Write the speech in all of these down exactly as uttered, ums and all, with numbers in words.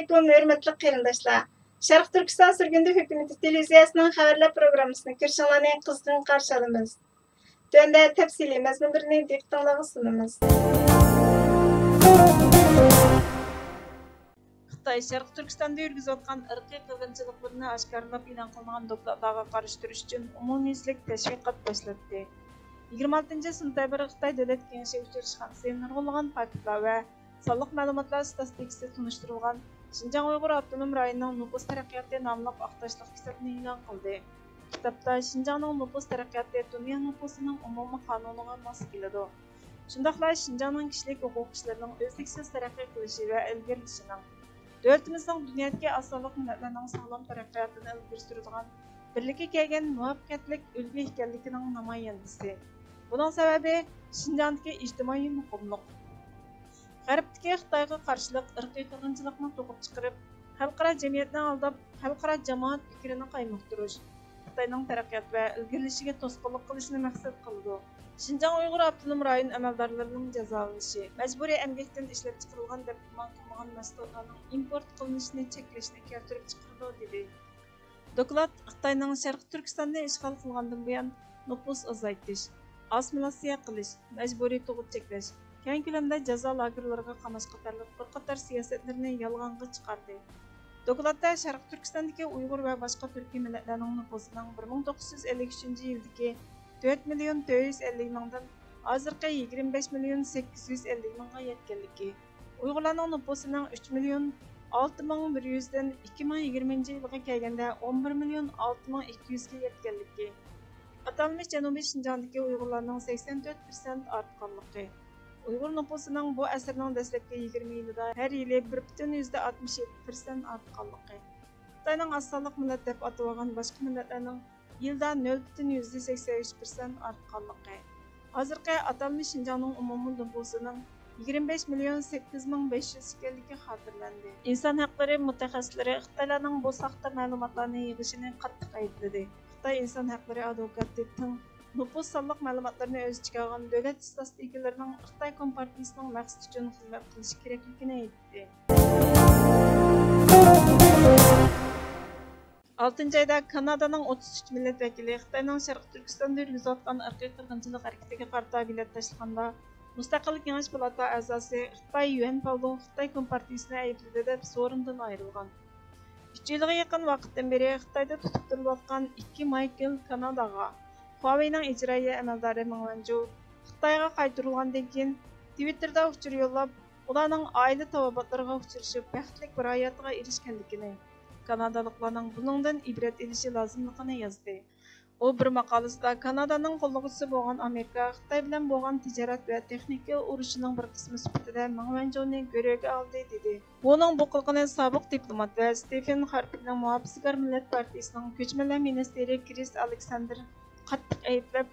ئەلەيكۇم، ھۆرمەتلىك قېرىنداشلار! شەرقىي تۈركىستان سۈرگۈندە ھۆكۈمىتى تېلېۋىزىيەسىنىڭ خەۋەرلەر پروگراممىسىنى كۆرۈشۈڭلارنى قىزغىن قارشى ئالىمىز. تۆۋەندە تەپسىلىي مەزمۇنلىرىنى دىققىتىڭلارغا سۇنىمىز. خىتاي شەرقىي تۈركىستاندا يۈرگۈزۈۋاتقان ئىرقىي قىرغىنچىلىقلىرىنى ئاشكارىلاپ ئېلان قىلمىغان دوكلاتلارغا قارشى تۇرۇش ئۈچۈن ئومۇميۈزلۈك تەشۋىقات باشلاتتى. يىگىرمە ئالتىنچى سېنتەبىر خىتاي دۆلەت كېڭىشى ئۇچراشخانىسى نۇرغۇنلىغان پاكىتلار ۋە سانلىق مەلۇماتلار ئىستاتىستىكىسى تونۇشتۇرۇلغان شىنجاڭ ئۇيغۇر ئاپتونوم رايونىنىڭ نوپۇس تەرەققىياتى ناملىق ئاق تاشلىق كىتابنى ئېلان قىلدى. كىتابتا شىنجاڭنىڭ نوپۇس تەرەققىياتى دۇنيا نوپۇسىنىڭ ئومۇمىي قانۇنىغا ماس كېلىدۇ. شۇنداقلا شىنجاڭنىڭ كىشىلىك ھوقۇق ئىشلىرىنىڭ ئۈزلۈكسىز تەرەققىي قىلىشى ۋە ئىلگىرىلىشىنىڭ، دۆلىتىمىزنىڭ دۇنيادىكى ئاز سانلىق مىللەتلەرنىڭ ساغلام تەرەققىياتىنى ئىلگىرى سۈرىدىغان بىرلىككە كەلگەن مۇۋەپپەقىيەتلىك ئۈلگە ئىكەنلىكىنىڭ نامايەندىسى. بۇنىڭ سەۋەبى شىنجاڭدىكى ئىجتىمائىي مۇقىملىق. غەربتىكى خىتايغا قارشىلىق ئىرقىي قىرغىنچىلىقنى تۇغۇپ چىقىرىپ، خەلقئارا جەمئىيەتنى ئالداپ، خەلقئارا جامائەت پىكرىنى قايمۇقتۇرۇش، خىتاينىڭ تەرەققىيات ۋە ئىلگىرىلىشىگە توسقۇنلۇق قىلىشنى مەقسەت قىلىدۇ. شىنجاڭ ئۇيغۇر ئاپتونوم رايون ئەمەلدارلىرىنىڭ جازالىنىشى، مەجبۇرىي ئەمگەكتىن ئىشلەپچىقىرىلغان دەپ گۇمان قىلمىغان مەھسۇلاتلارنىڭ ئىمپورت قىلىنىشىنى چەكلەشنى كەلتۈرۈپ چىقىرىدۇ، دېدى. دوكلات خىتاينىڭ شەرقىي تۈركىستاننى ئىشغال قىلغاندىن بۇيان نوپۇس ئازايتىش، ئاسسىمىلياتسىيە قىلىش، مەجبۇرىي تۇغۇت چەكلەش، كەڭ كۆلەمدە جازا لاگېرلىرىغا قاماش قاتارلىق بىر قاتار سىياسەتلىرىنى يالغانغا چىقاردى. دوكلاتتا شەرقىي تۈركىستاندىكى ئۇيغۇر ۋە باشقا تۈركىي مىللەتلەرنىڭ نوپۇسىنىڭ بىر مىڭ توققۇز يۈز ئەللىك ئۈچىنچى يىلدىكى تۆت مىليون تۆت يۈز ئەللىك مىڭدىن ھازىرقى يىگىرمە بەش مىليون سەككىز يۈز ئەللىك مىڭغا يەتكەنلىكى، ئۇيغۇرلارنىڭ نوپۇسىنىڭ ئۈچ مىليون ئالتە مىڭ بىر يۈزدىن ئىككى مىڭ يىگىرمىنچى يىلغا كەلگەندە ئون بىر مىليون ئالتە مىڭ ئىككى يۈزگە يەتكەنلىكى، ئاتالمىش جەنۇبىي شىنجاڭدىكى ئۇيغۇرلارنىڭ سەكسەن تۆت پىرسەنت ئارتقانلىقى، ئۇيغۇر نوپۇسىنىڭ بۇ ئەسىرنىڭ دەسلەپكى يىگىرمە يىلىدا ھەر يىلى بىر پۈتۈن يۈزدە ئاتمىش يەتتە پىرسەنت ئارتقانلىقى، خىتاينىڭ ئاز سانلىق مىللەت دەپ ئاتىۋالغان باشقا مىللەتلەرنىڭ يىلدا نۆل پۈتۈن يۈزدە سەكسەن ئۈچ پىرسەنت ئارتقانلىقى، ھازىرقى ئاتالمىش شىنجاڭنىڭ ئومۇمىي نوپۇسىنىڭ يىگىرمە بەش مىليون سەككىز مىڭ بەش يۈز ئىكەنلىكى خاتىرىلەندى. ئىنسان ھەقلىرى مۇتەخەسسىسلىرى خىتايلارنىڭ بۇ ساختا مەلۇماتلارنى يىغىشىنى قاتتىق ئەيىبلىدى. خىتاي ئىنسان ھەقلىرى ئادۋوكاتى تېڭ نوپۇس سانلىق مەلۇماتلىرىنى ئۆز ئىچىگە ئالغان دۆلەت ئىستاتىستىكىلىرىنىڭ خىتاي كومپارتىيىسىنىڭ مەقسىتى ئۈچۈن خىزمەت قىلىشى كېرەكلىكىنى ئېيتتى. ئالتىنچى ئايدا كانادانىڭ ئوتتۇز ئۈچ مىللەت ۋەكىلى خىتاينىڭ شەرقىي تۈركىستاندا يۈرگۈزۈۋاتقان ئىرقىي قىرغىنچىلىق ھەرىكىتىگە قارىتا بېلەت تاشلىغاندا، مۇستەقىل كېڭەش پالاتا ئەزاسى خىتاي يۈەن پاۋلو خىتاي كومپارتىيىسىنى ئەيىبلىدى دەپ سورۇندىن ئايرىلغان. ئۈچ يىلغا يېقىن ۋاقىتتىن بېرى خىتايدا تۇتۇپ تۇرۇلۇۋاتقان ئىككى مايكل كاناداغا، خۇاۋېينىڭ ئىجرائىيە ئەمەلدارى مېڭ ۋەنجۇ خىتايغا قايتۇرۇلغاندىن كېيىن، تىۋىتتېردا ئۇچۇر يوللاپ، ئۇلارنىڭ ئائىلە تاۋابىئاتلىرىغا ئۇچرىشىپ، بەختلىك بىر ھاياتىغا ئېرىشكەنلىكىنى، كانادالىقلارنىڭ بۇنىڭدىن ئىبرەت ئېلىشى لازىملىقىنى يازدى. ئۇ بىر ماقالىسىدا كانادانىڭ قوللىغۇچىسى بولغان ئامېرىكا خىتاي بىلەن بولغان تىجارەت ۋە تېخنىكا ئۇرۇشىنىڭ بىر قىسمى سۈپىتىدە مېڭ ۋەنجۇنى گۆرۈگە ئالدى، دېدى. بۇنىڭ بۇ قىلغىنى سابىق دىپلومات ۋە ستېفېن خارپېرنىڭ مۇھاپىزىتكار مىللەت پارتىيىسىنىڭ كۆچمەنلەر مىنىستىرى كرىس ئالېكساندېر قاتتىق ئەيىبلەپ،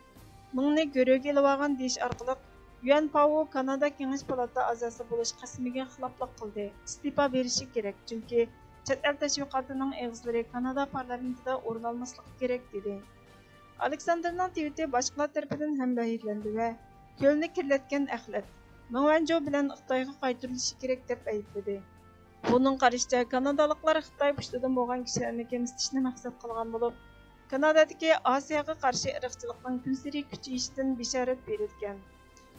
مېڭنى گۆرۈگە ئېلىۋالغان دېيىش ئارقىلىق، يۈەن پاۋو كانادا كېڭەش پالاتا ئەزاسى بولۇش قەسىمىگە خىلاپلىق قىلدى، ئىستېپا بېرىشى كېرەك، چۈنكى چەت ئەل تەشۋىقاتىنىڭ ئېغىزلىرى كانادا پارلامېنتىدا ئورۇن ئالماسلىقى كېرەك، دېدى. ئالېكساندېرنىڭ تىۋىتى باشقىلار تەرىپىدىن ھەمبەھىرلەندى ۋە كۆلنى كىرلەتكەن ئەخلەت، مېڭ ۋەنجۇ بىلەن خىتايغا قايتۇرۇلۇشى كېرەك، دەپ ئەيىبلىدى. بۇنىڭ قارىشىچە، كانادالىقلار خىتاي پۇشتىدىن بولغان كىشىلەرنى كەمسىتىشنى مەقسەت قىلغان بولۇپ، كانادادىكى ئاسىياغا قارشى ئىرقچىلىقنىڭ كۈنسېرى كۈچىيىشىدىن بېشارەت بېرىدىكەن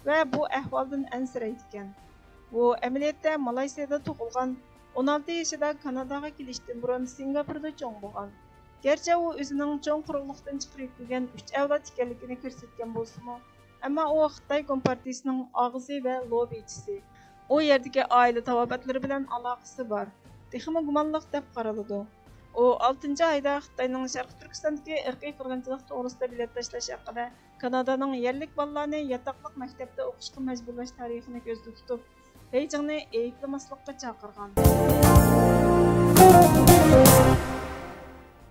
ۋە بۇ ئەھۋالدىن ئەنسىرەيدىكەن. ئۇ ئەمەلىيەتتە مالايسىيادا تۇغۇلغان ئون ئالتە يېشىدا كاناداغا كېلىشتىن بۇرۇن سىنگاپوردا چوڭ بولغان. گەرچە ئۇ ئۆزىنىڭ چوڭ قۇرۇقلۇقتىن چىقىرىپ كەلگەن ئۈچ ئەۋلاد ئىكەنلىكىنى كۆرسەتكەن بولسىمۇ، ئەمما ئۇ خىتاي كومپارتىيىسىنىڭ ئاغزى ۋە لوببىچىسى. ئۇ يەردىكى ئائىلە تاۋابىئاتلىرى بىلەن ئالاقىسى بار، تېخىمۇ گۇمانلىق دەپ قارىلىدۇ. ئۇ ئالتىنچى ئايدا خىتاينىڭ شەرقىي تۈركىستاندىكى ئىرقىي قىرغىنچىلىق توغرىسىدا بېلەت تاشلاش ھەققىدە كانادانىڭ يەرلىك بالىلارنى ياتاقلىق مەكتەپتە ئوقۇشقا مەجبۇرلاش تارىخىنى كۆزدە تۇتۇپ، بېيجىڭنى ئەيىبلىماسلىققا چاقىرغان.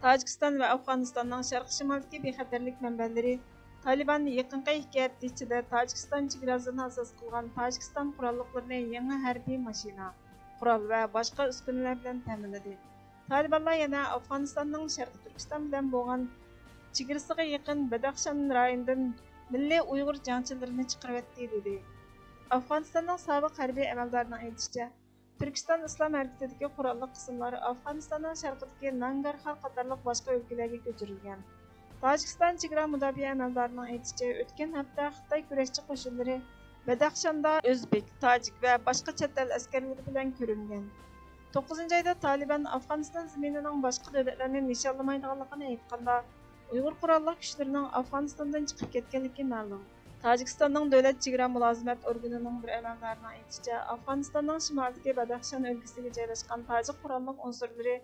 تاجىكىستان ۋە ئافغانىستاننىڭ شەرقىي شىمالدىكى بىخەتەرلىك مەنبەلىرى تالىبان يېقىنقى ئىككى ھەپتە ئىچىدە تاجىكىستان چېگراسىدىن ئاساس قىلغان تاجىكىستان قوراللىقلىرىنى يېڭى ھەربىي ماشىنا، قورال ۋە باشقا ئۈسكۈنىلەر بىلەن تەمىنلىدى. تالىبانلار يەنە ئافغانىستاننىڭ شەرقىي تۈركىستان بىلەن بولغان چېگرىسىغا يېقىن بەدەخشان رايونىدىن مىللىي ئۇيغۇر جەڭچىلىرىنى چىقىرىۋەتتى، دېدى. ئافغانىستاننىڭ سابىق ھەربىي ئەمەلدارىنىڭ ئېيتىشىچە، تۈركىستان ئىسلام ھەرىكىتىدىكى قوراللىق قىسىملار ئافغانىستاننىڭ شەرقىدىكى نانگارخار قاتارلىق باشقا ئۆلكىلەرگە كۆچۈرۈلگەن. تاجىكىستان چېگرا مۇداپىئە ئەمەلدارىنىڭ ئېيتىشىچە، ئۆتكەن ھەپتە خىتاي كۈرەشچى قوشۇنلىرى بەدەخشاندا ئۆزبېك، تاجىك ۋە باشقا چەت ئەل ئەسكەرلىرى بىلەن كۆرۈنگەن. توققۇزىنچى ئايدا تالىبان ئافغانىستان زېمىنىنىڭ باشقا دۆلەتلەرنى نىشانلىمايدىغانلىقىنى ئېيتقاندا، ئۇيغۇر قوراللىق كۈچلىرىنىڭ ئافغانىستاندىن چىقىپ كەتكەنلىكى مەلۇم. تاجىكىستاننىڭ دۆلەت چېگرا مۇلازىمەت ئورگىنىنىڭ بىر ئەمەلدارىنىڭ ئېيتىشىچە، ئافغانىستاننىڭ شىمالىدىكى بەدەخشان ئۆلكىسىگە جايلاشقان تاجىك قوراللىق ئۇنسۇرلىرى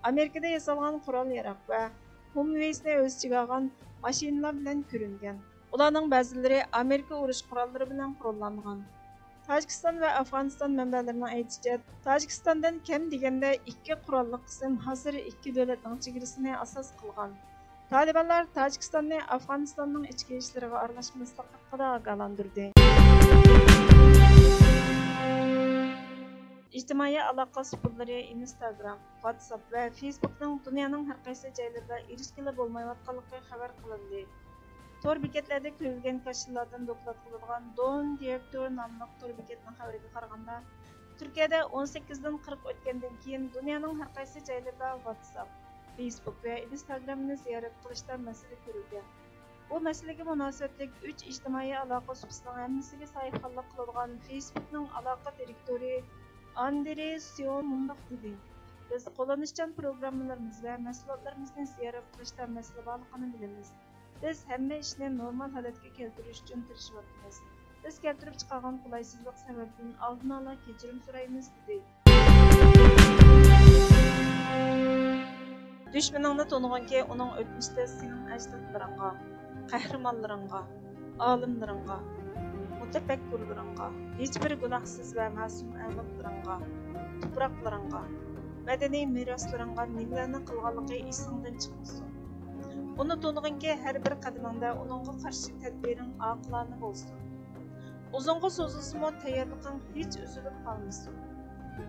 ئامېرىكىدا ياسالغان قورال-ياراغ ۋە ھۇمۋېيسنى ئۆز ئىچىگە ئالغان ماشىنىلار بىلەن كۆرۈنگەن. ئۇلارنىڭ بەزىلىرى ئامېرىكا ئۇرۇش قوراللىرى بىلەن قوراللانغان. تاجىكىستان ۋە ئافغانىستان مەنبەلىرىنىڭ ئېيتىشىچە، تاجىكىستاندىن كەم دېگەندە ئىككى قوراللىق قىسىم ھازىر ئىككى دۆلەتنىڭ چېگرىسىنى ئاساس قىلغان. تالىبانلار تاجىكىستاننى ئافغانىستاننىڭ ئىچكى ئىشلىرىغا ئارىلاشماسلىق ھەققىدە ئاگاھلاندۇردى. ئىجتىمائىي ئالاقە سۇپىلىرى ئىنستاگرام، ۋاتساپ ۋە فېيسبۇكنىڭ دۇنيانىڭ ھەر قايسى جايلىرىدا ئېرىشكىلى بولمايۋاتقانلىقى خەۋەر قىلىندى. تور بېكەتلەردە كۆرۈلگەن كاشىلاردىن دوكلات قىلىنغان دون دىرېكتور ناملىق تور بېكەتنىڭ خەۋىرىگە قارىغاندا، تۈركىيەدە ئون سەككىزدىن قىرىق ئۆتكەندىن كېيىن دۇنيانىڭ ھەر قايسى جايلىرىدا ۋاتساپ، فېيسبۇك ۋە ئىنستاگرامنى زىيارەت قىلىشتا مەسىلە كۆرۈلگەن. بۇ مەسىلىگە مۇناسىۋەتلىك ئۈچ ئىجتىمائىي ئالاقە سۇپىسىنىڭ ھەممىسىگە ساھىبخانلىق قىلىدىغان فېيسبۇكنىڭ ئالاقە دىرېكتورى ئاندرې سيون مۇنداق دېدى: بىز قوللىنىشچان پروگراممىلىرىمىز ۋە مەھسۇلاتلىرىمىزنى زىيارەت قىلىشتا مەسىلە بارلىقىنى بىلىمىز. بىز ھەممە ئىشنى نورمال ھالەتكە كەلتۈرۈش ئۈچۈن تىرىشىۋاتىمىز. بىز كەلتۈرۈپ چىقارغان قولايسىزلىق سەۋەبىدىن ئالدىن ئالا كەچۈرۈم سورايمىز، دېدى. دۈشمىنىڭنى تونۇغىنكى، ئۇنىڭ ئۆتمۈشتە سېنىڭ ئەجدادلىرىڭغا، قەھرىمانلىرىڭغا، ئالىملىرىڭغا، مۇتەپەككۇرلىرىڭغا، ھېچبىر گۇناھسىز ۋە مەسۇم ئەۋلادلىرىڭغا، تۇپراقلىرىڭغا، مەدەنىي مىراسلىرىڭغا نېمىلەرنى قىلغانلىقى ئېسىڭدىن چىقمىسۇن. ئۇنى تونۇغىنكى، ھەر بىر قەدىمىڭدە ئۇنىڭغا قارشى تەدبىرىڭ ئاقىلانە بولسۇن. ئۇزۇنغا سوزۇلسىمۇ، تەييارلىقىڭ ھېچ ئۈزۈلۈپ قالمىسۇن.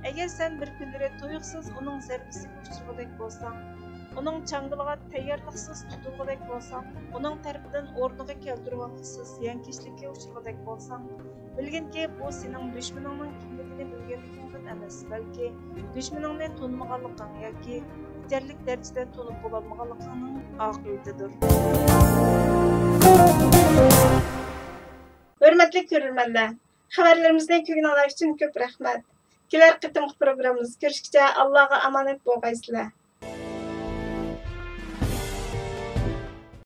ئەگەر سەن بىر كۈنلىرى تۇيۇقسىز ئۇنىڭ زەربىسىگە ئۇچرىغۇدەك بولساڭ، ئۇنىڭ چاڭگىلىغا تەييارلىقسىز تۇتۇلغۇدەك بولساڭ، ئۇنىڭ تەرىپىدىن ئورنىغا كەلتۈرۈۋالغۇسىز زىيانكەشلىككە ئۇچرىغۇدەك بولساڭ، بىلگىنكى، بۇ سېنىڭ دۈشمىنىڭنىڭ كىملىكىنى بىلگەنلىكىڭدىن ئەمەس، بەلكى دۈشمىنىڭنى تونۇمىغانلىقىڭ ياكى يېتەرلىك دەرىجىدە تونۇپ بولالمىغانلىقىڭنىڭ ئاقىۋىتىدۇر. ھۆرمەتلىك كۆرۈرمەنلەر، خەۋەرلىرىمىزنى كۆرگىنىڭلار ئۈچۈن كۆپ رەھمەت. كېلەر قېتىمقى پروگراممىمىزدا كۆرۈشكىچە ئاللاغا ئامانەت بولغايسىلەر.